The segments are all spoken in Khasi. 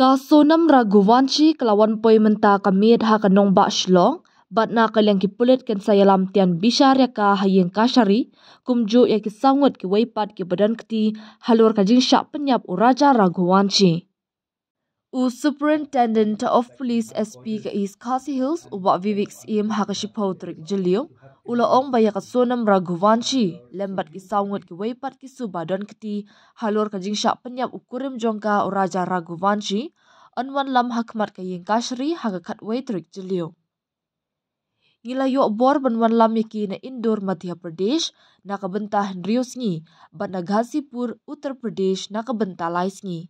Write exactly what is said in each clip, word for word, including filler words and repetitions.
Ka Sonam Raghuvanshi ka la wan poi mynta ka miet ha ka nongbah Shillong, bad na ka liang ki pulit kan sa ïalam tian bishar ïa ka ha ïing kashari, kumjuh ïa ki saw ngut kiwei pat kiba don kti halor ka jingshah pynïap u Raja Raghuvanshi. U Superintendent of Police, S P, ka East Khasi Hills, u Bah Vivek Syiem, ha ka shiphew tarik Jylliew, u la ong ba ïa ka Sonam Raghuvanshi lem bad ki saw ngut kiwei pat ki suba don kti halor ka jingshah pynïap u kurim jong ka u Raja Raghuvanshi, yn wanlam ha khmat ka ïing kashari ha ka khatwei tarik Jylliew. Ngi la ïoh bor ban wanlam ïa ki na Indore, Madhya Pradesh, na ka bynta hynriew sngi, bad na Ghazipur, Uttar Pradesh, na ka bynta lai sngi.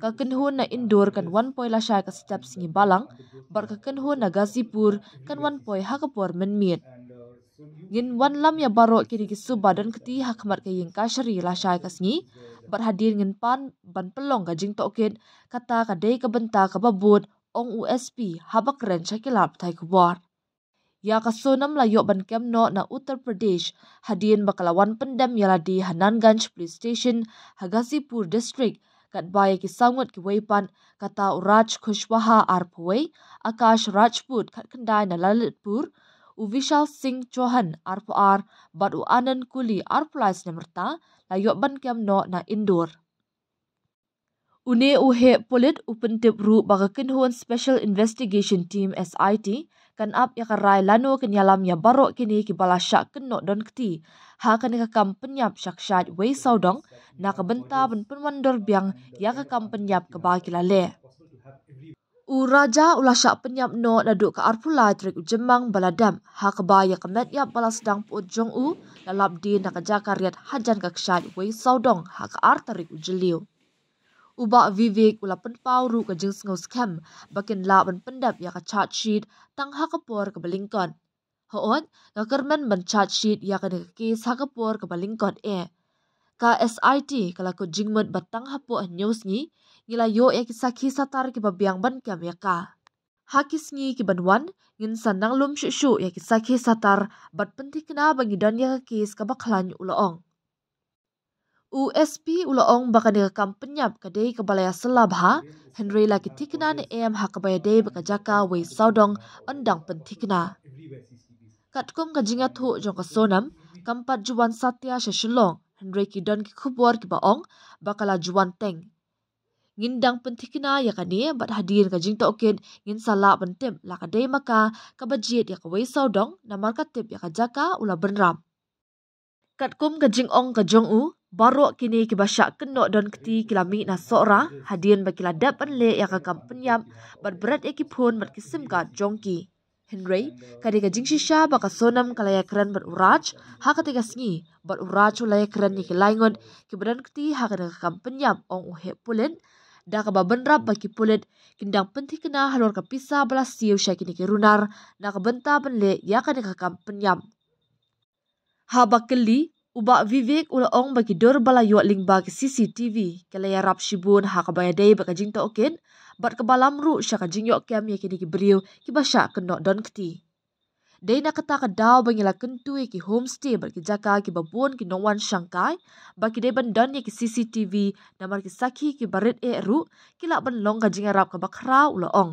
Ka kynhun na Indore kan wan poi lashai ka step sngi balang, bad ka kynhun na Ghazipur kan wan poi ha ka por mynmiet. Ngin wanlam ïa baroh kine ki suba don kti ha khmat ka ïing kashari lashai ka sngi, bad hadien ngin pan ban pynlong ka jingtohkit, kata ka dei ka bynta kaba bud, ong u S P haba kren sha ki lad pathai khubor. Ïa ka Sonam la ïoh ban kem noh na Uttar Pradesh hadien ba ka la wan pyndem ïa lade ha Nanganj Police Station ha Ghazipur District, katba ïa ki saw ngut kiwei pat, kata u Raj Kushwaha arphew wei, Akash Rajput khatkhyndai na Lalitpur, u Vishal Singh Chauhan arphew ar, bad u Anand Kuli arphew lai snem rta, la ïoh ban kem noh na Indore. Une u heh pulit u pyntip ruh ba ka kynhun Special Investigation Team, S I T, kan ap ïa ka rai lano kin ïalam ïa baroh kine kiba la shah kynnoh don kti ha kane ka kam pynïap sha ka shait wei sawdong, na ka bynta ban pynwandur biang ïa ka kam pynïap kaba ki la leh. U Raja u la shah pynïap noh naduh ka arphew lai tarik u Jymmang ba la dep, ha kaba ïa ka met ïap ba la sdang pyut jong u la lap die na ka jaka riat hajan ka kshaid wei sawdong ha ka ar tarik u Jylliew. U Bah Vivek u la pynpaw ruh ka jingsngew skhem ba kin lah ban pyndep ïa ka charge sheet tang ha ka por kaba lyngkot. Hooid, nga kyrmen ban charge sheet ïa kane ka case ha ka por kaba lyngkot eh. Ka S I T ka la kut jingmut ba tang hapoh hynñiew sngi ngi la ïoh ïa ki sakhi satar kiba biang ban kem ïa ka. Ha ki sngi ki ban wan, ngin sa nang lum shuh shuh ïa ki sakhi satar bad pynthikna ba ngi don ïa ka case kaba khlaiñ, u la ong. U S P u la ong ba kane ka kam pynïap ka dei kaba la ïasylla bha, hynrei la ki thikna ne em ha kaba ïadei bad ka jaka wei sawdong yn dang pynthikna. Katkum ka jingïathuh jong ka Sonam, kam pat ju wan satia sha Shillong, hynrei ki don ki khubor kiba ong ba ka la ju wan teng. Ngin dang pynthikna ïa kane bad hadien ka jingtohkit ngin sa lah ban tip la ka dei ma ka kaba jied ïa ka wei sawdong, namar ka tip ïa ka jaka u la bynrap. Katkum ka jingong ka jong u, baroh kine kiba shah kynnoh don kti ki la mih na Sohra hadien ba ki la dep ban leh ïa ka kam pynïap bad bret ïa ki phone bad ki sim card jong ki. Hynrei ka dei ka jingshisha ba ka Sonam ka la ïakren bad u Raj ha kata ka sngi, bad u Raj u la ïakren ïa ki lai ngut kiba don kti ha kata ka kam pynïap, ong u heh pulit, da kaba bynrap ba ki pulit kin dang pynthikna halor ka pisa ba la siew sha kine ki runar na ka bynta ban leh ïa kane ka kam pynïap. Haba kylli, u Bah Vivek u la ong ba ki dur ba la ïoh lyngba ki C C T V ki la ïarap shibun ha kaba ïadei bad ka jingtohkit bad kaba lam ruh sha ka jingïoh kem ïa kine ki briew kiba shah kynnoh don kti. Dei na kata ka daw ba ngi la kyntu ïa ki homestay bad ki jaka kiba bun ki nongwan shangkai ba ki dei ban don ïa ki C C T V, namar ki sakhi kiba rit eh ruh ki lah ban long ka jingïarap kaba khraw, u la ong.